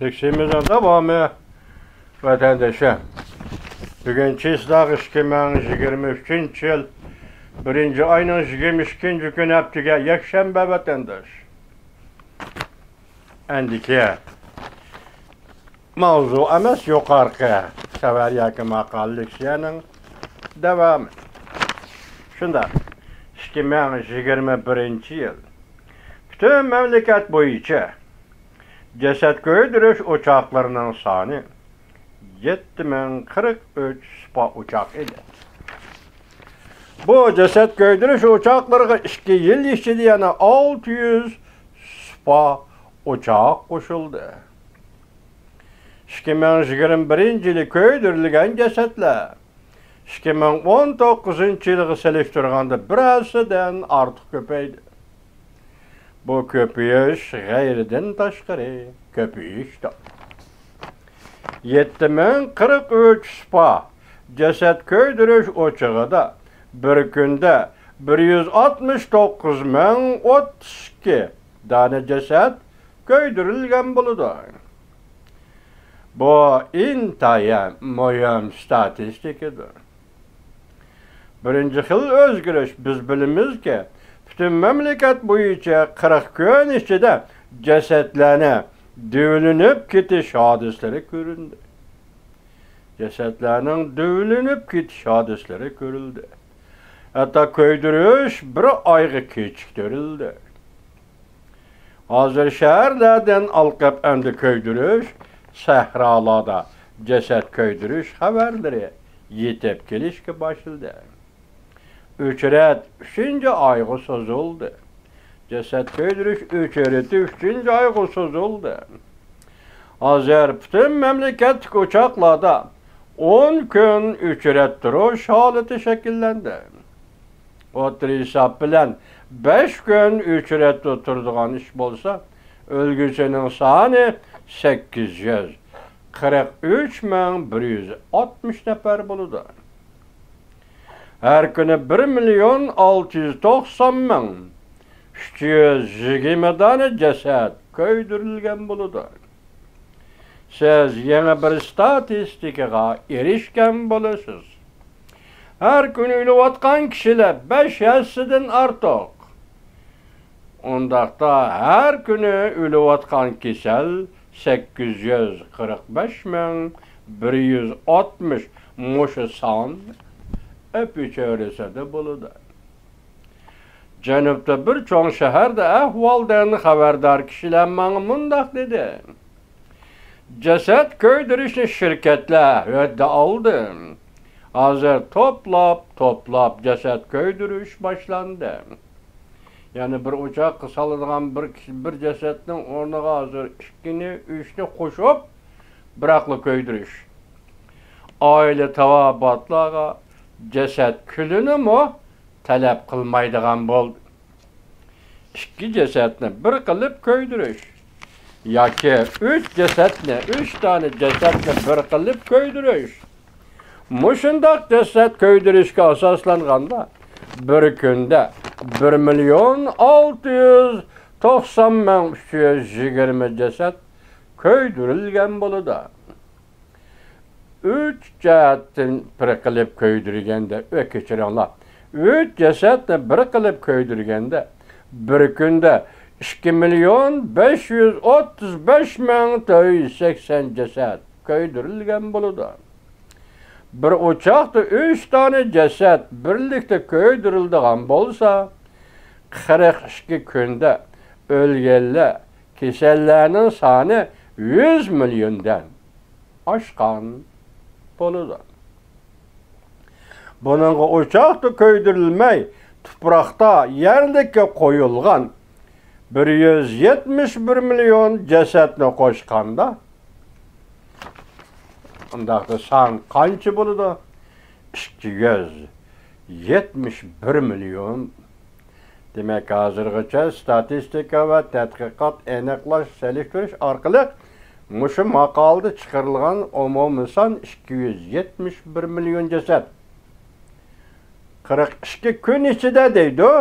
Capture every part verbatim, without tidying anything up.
ئىندېكسىمىزنىڭ داۋامى، ۋەتەندىشىم. بۈگۈن چېسلاق، ئىككى مىڭ يىگىرمە ئۈچىنچى يىل، بىرىنچى ئاينىڭ يىگىرمە ئىككىنچى كۈنى، ھەپتىگە يەكشەنبە، ۋەتەنداش. ئەندىكى ماۋزۇ ئەمەس، يۇقارقى خەۋەر ياكى ماقالە لېكسىيەنىڭ داۋامى. شۇنداق، ئىككى مىڭ يىگىرمە بىرىنچى يىل پۈتۈن مەملىكەت بويىچە جەسەت كۆيدۈرۈش ئوچاقلىرىنىڭ سانى يەتتە مىڭ قىرىق ئۈچ سۇپا ئوچاق ئىدى. بۇ جەسەت كۆيدۈرۈش ئوچاقلىرىغا ئىككى يىل ئىچىدە يەنە ئالتە يۈز سۇپا ئوچاق قوشۇلدى. ئىككى مىڭ يىگىرمە بىرىنچى يىلى كۆيدۈرۈلگەن جەسەتلەر ئىككى مىڭ ئون توققۇزىنچى يىلغا سېلىشتۇرغاندا بىر ھەسسىدىن ئارتۇق كۆپەيدى. بۇ كۆپىيىش غەيرىدىن تاشقىرى كۆپىيىشتۇر. يەتتە مىڭ قىرىق ئۈچ سۇپا جەسەت كۆيدۈرۈش ئوچىقىدا بىر كۈندە بىر يۈز ئاتمىش توققۇز مىڭ ئوتتۇز ئىككى دانە جەسەت كۆيدۈرۈلگەن بولىدۇ. بۇ ئىنتايىن مۇھىم ستاتىستىكىدۇر. بىرىنچى خىل ئۆزگىرىش، بىز بىلىمىزكى، پۈتۈن مەملىكەت بويىچە قىرىق كۈن ئىچىدە جەسەتلەرنى دۈۋىلىنىپ كېتىش ھادىسىلىرى كۆرۈندى. جەسەتلەرنىڭ دۈۋىلىنىپ كېتىش ھادىسىلىرى كۆرۈلدى. ھەتتا كۆيدۈرۈش بىر ئايغا كېچىكتۈرۈلدى. ھازىر شەھەرلەردىن ھالقىپ ئەمدى كۆيدۈرۈش، سەھرالاردا جەسەت كۆيدۈرۈش خەۋەرلىرى يېتىپ كېلىشكە باشلىدى. ئۆچرەت ئۈچىنچى ئايغا سوزۇلدى. جەسەت كۆيدۈرۈش ئۆچرىتى ئۈچىنچى ئايغا سوزۇلدى. ھازىر پۈتۈن مەملىكەتلىك ئوچاقلاردا ئون كۈن ئۆچرەت تۇرۇش ھالىتى شەكىللەندى. ئوتتۇرا ھېساب بىلەن بەش كۈن ئۆچرەتتە تۇرىدىغان ئىش بولسا، ئۆلگۈچىنىڭ سانى سەككىز يۈز قىرىق ئۈچ مىڭ بىر يۈز ئاتمىش نەپەر بولىدۇ. ھەر كۈنى بىر مىليون ئالتە يۈز توقسان مىڭ ئۈچ يۈز يىگىرمە دانە جەسەت كۆيدۈرۈلگەن بولىدۇ. سىز يېڭى بىر ستاتىستىكىغا ئېرىشكەن بولىسىز. ھەر كۈنى ئۆلۈۋاتقان كىشىلەر بەش ھەسسىدىن ئارتۇق. ئۇنداقتا ھەر كۈنى ئۆلۈۋاتقان كېسەل سەككىز يۈز قىرىق بەش مىڭ بىر يۈز ئاتمىش، مۇشۇ سان ئەپچۆرىسىدە بولىدۇ. جەنۇبتا بىر چوڭ شەھەردە ئەھۋالدىن خەۋەردار كىشىلەر ماڭا مۇنداق دېدى: جەسەت كۆيدۈرۈشنى شىركەتلەر ھۆددە ئالدى. ھازىر توپلاپ، توپلاپ جەسەت كۆيدۈرۈش باشلاندى. يەنى بىر ئوچاققا سالىدىغان بىر كىشى، بىر جەسەتنىڭ ئورنىغا ھازىر ئىككىنى، ئۈچنى قوشۇپ، بىراقلا كۆيدۈرۈش. ئائىلە تاۋابىئاتلارغا جەسەت كۈلىنىمۇ تەلەپ قىلمايدىغان بولدى. ئىككى جەسەتنى بىر قىلىپ كۆيدۈرۈش ياكى ئۈچ جەسەتنى، ئۈچ دانە جەسەتنى بىر قىلىپ كۆيدۈرۈش. مۇشۇنداق جەسەت كۆيدۈرۈشكە ئاساسلانغاندا، بىر كۈندە بىر مىليون ئالتە يۈز توقسان مىڭ ئۈچ يۈز يىگىرمە جەسەت كۆيدۈرۈلگەن بولىدۇ. ئۈچ جەسەتنى بىر قىلىپ كۆيدۈرگەندە، ئۆي، كەچۈرۈڭلار، ئۈچ جەسەتنى بىر قىلىپ كۆيدۈرگەندە، بىر كۈندە ئىككى مىليون بەش يۈز ئوتتۇز بەش مىڭ تۆت يۈز سەكسەن جەسەت كۆيدۈرۈلگەن بولىدۇ. بىر ئوچاقتا ئۈچ دانە جەسەت بىرلىكتە كۆيدۈرۈلىدىغان بولسا، قىرىق ئىككى كۈندە ئۆلگەنلەر، كېسەللەرنىڭ سانى يۈز مىليوندىن ئاشقان بولىدۇ. بۇنىڭغا ئوچاقتا كۆيدۈرۈلمەي، تۇپراقتا يەرلىككە قويۇلغان بىر يۈز يەتمىش بىر مىليون جەسەتنى قوشقاندا، ئۇنداقتا سان قانچە بولىدۇ؟ ئىككى يۈز يەتمىش بىر مىليون. دېمەك، ھازىرغىچە ستاتىستىكا ۋە تەتقىقات، ئېنىقلاش، سېلىشتۇرۇش ئارقىلىق مۇشۇ ماقالىدە چىقىرىلغان ئومۇمىي سان ئىككى يۈز يەتمىش بىر مىليون جەسەت. قىرىق ئىككى كۈن ئىچىدە دەيدۇ.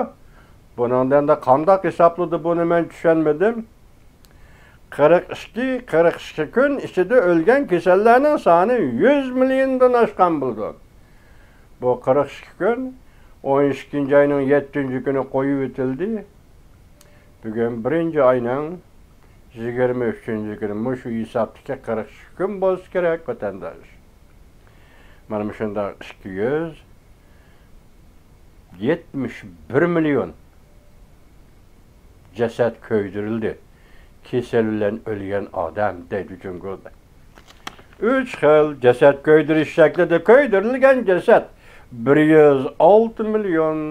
بۇنىڭدا ئەمدى قانداق ھېسابلىدى، بۇنى مەن چۈشەنمىدىم. قىرىق ئىككى، قىرىق ئىككى كۈن ئىچىدە ئۆلگەن كېسەللەرنىڭ سانى يۈز مىليوندىن ئاشقان بولىدۇ. بۇ قىرىق ئىككى كۈن، ئون ئىككىنچى ئاينىڭ يەتتىنچى كۈنى قويۇۋېتىلدى. بۈگۈن بىرىنچى ئاينىڭ يىگىرمە ئۈچىنچى كۈنى، مۇشۇ ھېسابتىكى قىرىق ئىككى كۈن بولسا كېرەك، ۋەتەنداش. مانا مۇشۇنداق ئىككى يۈز يەتمىش بىر مىليون جەسەت كۆيدۈرۈلدى. كېسەل بىلەن ئۆلگەن ئادەم دەيدۇ جۇڭگودا. ئۈچ خىل جەسەت كۆيدۈرۈش شەكلىدە كۆيدۈرۈلگەن جەسەت بىر يۈز ئالتە مىليون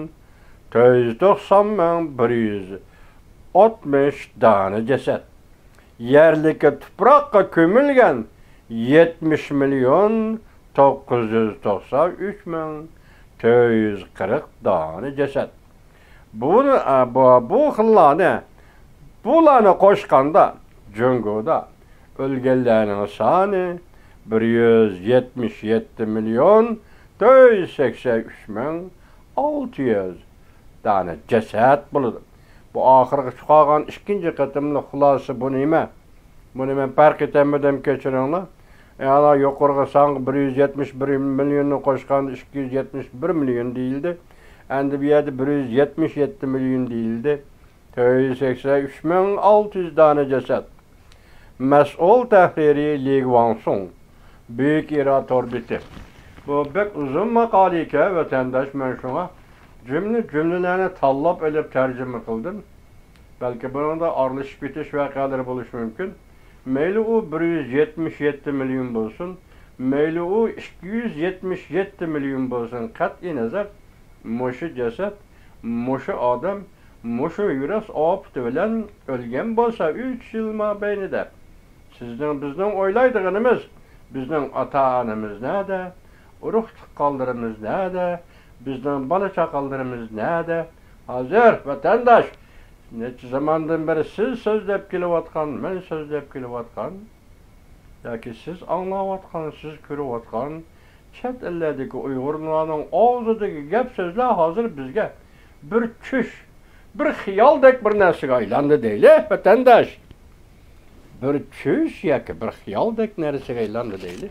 تۆت يۈز توقسان مىڭ بىر يۈز ئاتمىش دانە جەسەت. يەرلىككە تۇپراققا كۆمۈلگەن يەتمىش مىليون توققۇز يۈز توقسان ئۈچ مىڭ تۆت يۈز قىرىق دانە جەسەت. بۇنى، بۇ، بۇ خىللارنى، بۇلارنى قوشقاندا جۇڭگودا ئۆلگەنلەرنىڭ سانى بىر يۈز يەتمىش يەتتە مىليون تۆت يۈز سەكسەن ئۈچ مىڭ ئالتە يۈز دانە جەسەت بولىدۇ. بۇ ئاخىرغا چىقارغان ئىككىنچى قېتىملىق خۇلاسە بۇ نېمە؟ بۇنى مەن پەرق ئېتەلمىدىم، كەچۈرۈڭلار. ئەلا يۇقىرىقى سانغا بىر يۈز يەتمىش بىر مىليوننى قوشقاندا ئىككى يۈز يەتمىش بىر مىليون دېيىلدى. ئەمدى بۇ يەردە بىر يۈز يەتمىش يەتتە مىليون دېيىلدى. تۆت يۈز سەكسەن ئۈچ مىڭ ئالتە يۈز دانە جەسەت. مەسئۇل تەھرىرى لى گۇاڭسۇڭ، بۈيۈك ئىرا تور بېتى. بۇ بەك ئۇزۇن ماقالە ئىكەن، ۋەتەنداش، مەن شۇڭا جۈملە جۈملىلەرنى تاللاپ ئېلىپ تەرجىمە قىلدىم. بەلكى بۇنىڭدا ئارىلىشىپ كېتىش ۋەقەلىرى بولۇشى مۇمكىن. مەيلى ئۇ بىر يۈز يەتمىش يەتتە مىليون بولسۇن، مەيلى ئۇ ئىككى يۈز يەتمىش يەتتە مىليون بولسۇن، قەتئىي نەزەر، مۇشۇ جەسەت، مۇشۇ ئادەم مۇشۇ ۋىرۇس ئاپىتى بىلەن ئۆلگەن بولسا، ئۈچ يىل مابەينىدە، سىزنىڭ، بىزنىڭ ئويلايدىغىنىمىز، بىزنىڭ ئاتا-ئانىمىز نەدە؟ ئۇرۇق-تۇغقانلىرىمىز نەدە؟ بىزنىڭ بالا-چاقىلىرىمىز نەدە؟ ھازىر، ۋەتەنداش، نەچچە زاماندىن بېرى سىز سۆزلەپ كېلىۋاتقان، مەن سۆزلەپ كېلىۋاتقان، ياكى سىز ئاڭلاۋاتقان، سىز كۆرۈۋاتقان چەت ئەللەردىكى ئۇيغۇرلارنىڭ ئاغزىدىكى گەپ-سۆزلەر ھازىر بىزگە بىر چۈش، بىر خىيالدەك بىر نەرسىگە ئايلاندى دەيلى، ۋەتەنداش. بىر چۈش ياكى بىر خىيالدەك نەرسىگە ئايلاندى دەيلى.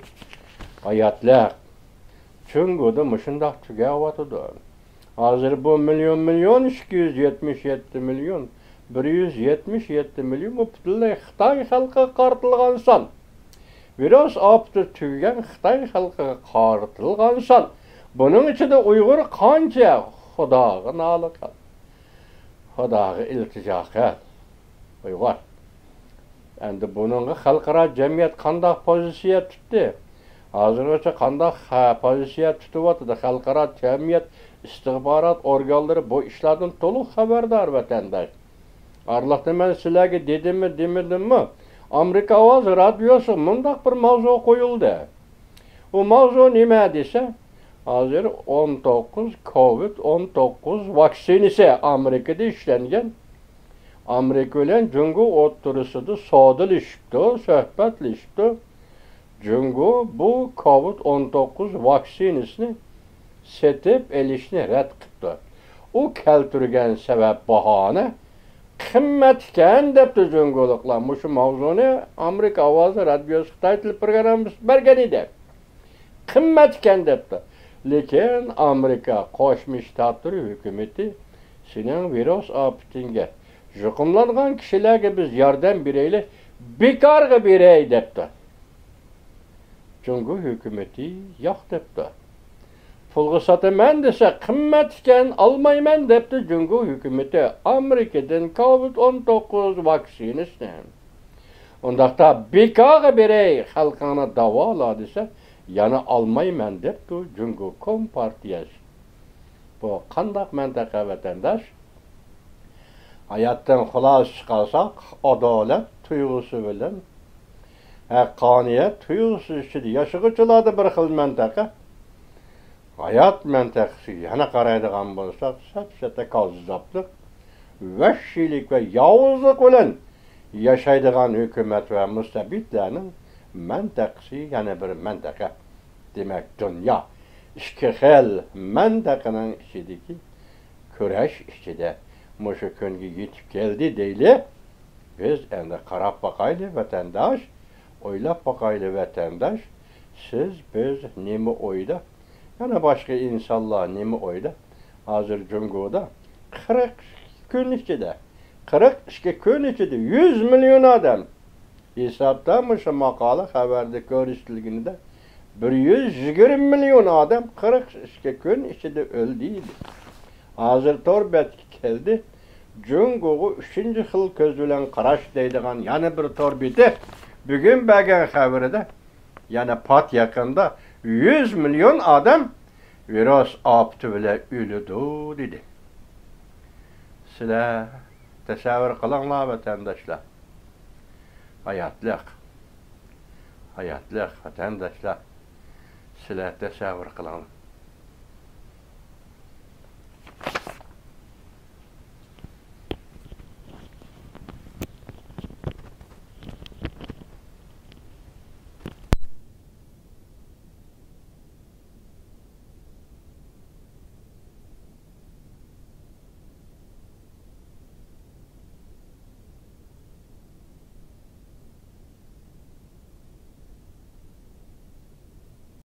ھاياتلىق جۇڭگودا مۇشۇنداق تۈگەۋاتىدۇ. ھازىر بۇ مىليون، مىليون، ئىككى يۈز يەتمىش يەتتە مىليون، بىر يۈز يەتمىش يەتتە مىليون، بۇ پۈتۈنلەي خىتاي خەلقىگە قارىتىلغان سان. ۋىرۇس ئاپىتى تۈگىگەن خىتاي خەلقىگە قارىتىلغان سان. بۇنىڭ ئىچىدە ئۇيغۇر قانچە؟ خۇداغا نالە قىل. خۇداغا ئىلتىجا قىل. ئۇيغۇر. ئەمدى بۇنىڭغا خەلقئارا جەمئىيەت قانداق پوزىتسىيە تۇتتى؟ ھازىرغىچە قانداق خە-، پوزىتسىيە تۇتۇۋاتىدۇ؟ خەلقئارا جەمئىيەت، ئىستىخبارات ئورگانلىرى بۇ ئىشلاردىن تولۇق خەۋەردار، ۋەتەنداش. ئارىلىقتا مەن سىلەرگە دېدىممۇ، دېمىدىممۇ؟ ئامېرىكا ئاۋازى رادىيوسىغا مۇنداق بىر ماۋزۇ قويۇلدى. ئۇ ماۋزۇ نېمە دېسە، ھازىر ئون توققۇز، كوۋىد ئون توققۇز ۋاكسىنىسى ئامېرىكىدا ئىشلەنگەن. ئامېرىكا بىلەن جۇڭگو ئوتتۇرىسىدا سودىلىشىپتۇ، سۆھبەتلىشىپتۇ. جۇڭگو بۇ كوۋىد ئون توققۇز ۋاكسىنىسىنى سېتىپ ئېلىشنى رەت قىپتۇ. ئۇ كەلتۈرگەن سەۋەب، باھانە قىممەت ئىكەن دەپتۇ جۇڭگولۇقلار. مۇشۇ ماۋزۇنى ئامېرىكا ئاۋازى رادىيوسى خىتاي تىل پروگراممىسى بەرگەن ئىدى. قىممەت ئىكەن دەپتۇ. لېكىن ئامېرىكا قوشما شتاتلىرى ھۆكۈمىتى سېنىڭ ۋىرۇس ئاپىتىڭگە يۇقۇملانغان كىشىلەرگە بىز ياردەم بېرەيلى، بىكارغا بېرەي دەپتۇ. جۇڭگو ھۆكۈمىتى ياق دەپتۇ. پۇلغا ساتىمەن دېسە قىممەت ئىكەن، ئالمايمەن دەپتۇ جۇڭگو ھۆكۈمىتى ئامېرىكىدىن كوۋىد ئون توققۇز ۋاكسىنىسىنى. ئۇنداقتا بىكارغا بېرەي، خەلقىڭنى داۋالا دېسە، يەنە ئالمايمەن دەپتۇ جۇڭگو كومپارتىيەسى. بۇ قانداق مەنتىقە، ۋەتەنداش؟ ھاياتتىن خۇلاسە چىقارساق، ئادالەت تۇيغۇسى بىلەن ھەققانىيەت تۇيغۇسى ئىچىدە ياشىغۇچىلاردا بىر خىل مەنتىقە. ھايات مەنتىقىسىگە يەنە قارايدىغان بولساق، سەپسەتە كاززاپلىق، ۋەھشىيلىك ۋە ياۋۇزلۇق بىلەن ياشايدىغان ھۆكۈمەت ۋە مۇستەبىتلەرنىڭ مەنتىقىسى يەنە بىر مەنتىقە. دېمەك، دۇنيا ئىككى خىل مەنتىقىنىڭ ئىچىدىكى كۈرەش ئىچىدە مۇشۇ كۈنگە يېتىپ كەلدى دەيلى. بىز ئەمدى قاراپ باقايلى، ۋەتەنداش، ئويلاپ باقايلى، ۋەتەنداش، سىز، بىز نېمە ئويدا؟ يەنە باشقا ئىنسانلار نېمە ئويدا؟ ھازىر جۇڭگودا قىرىق كۈن ئىچىدە، قىرىق ئىككى كۈن ئىچىدە يۈز مىليون ئادەم، ھېسابتا مۇشۇ ماقالە خەۋەردە كۆرسىتىلگىنىدە، بىر يۈز يىگىرمە مىليون ئادەم قىرىق ئىككى كۈن ئىچىدە ئۆلدى دېدى. ھازىر تور بەتكە كەلدى. جۇڭگوغا ئۈچىنچى خىل كۆز بىلەن قاراش دەيدىغان يەنە بىر تور بېتى بۈگۈن بەرگەن خەۋىرىدە، يەنە پات يېقىندا يۈز مىليون ئادەم ۋىرۇس ئاپىتى بىلەن ئۆلىدۇ دېدى. سىلەر تەسەۋۋۇر قىلىڭلار، ۋەتەنداشلار. ھاياتلىق. ھاياتلىق، ۋەتەنداشلار. سىلەر تەسەۋۋۇر قىلىڭلار.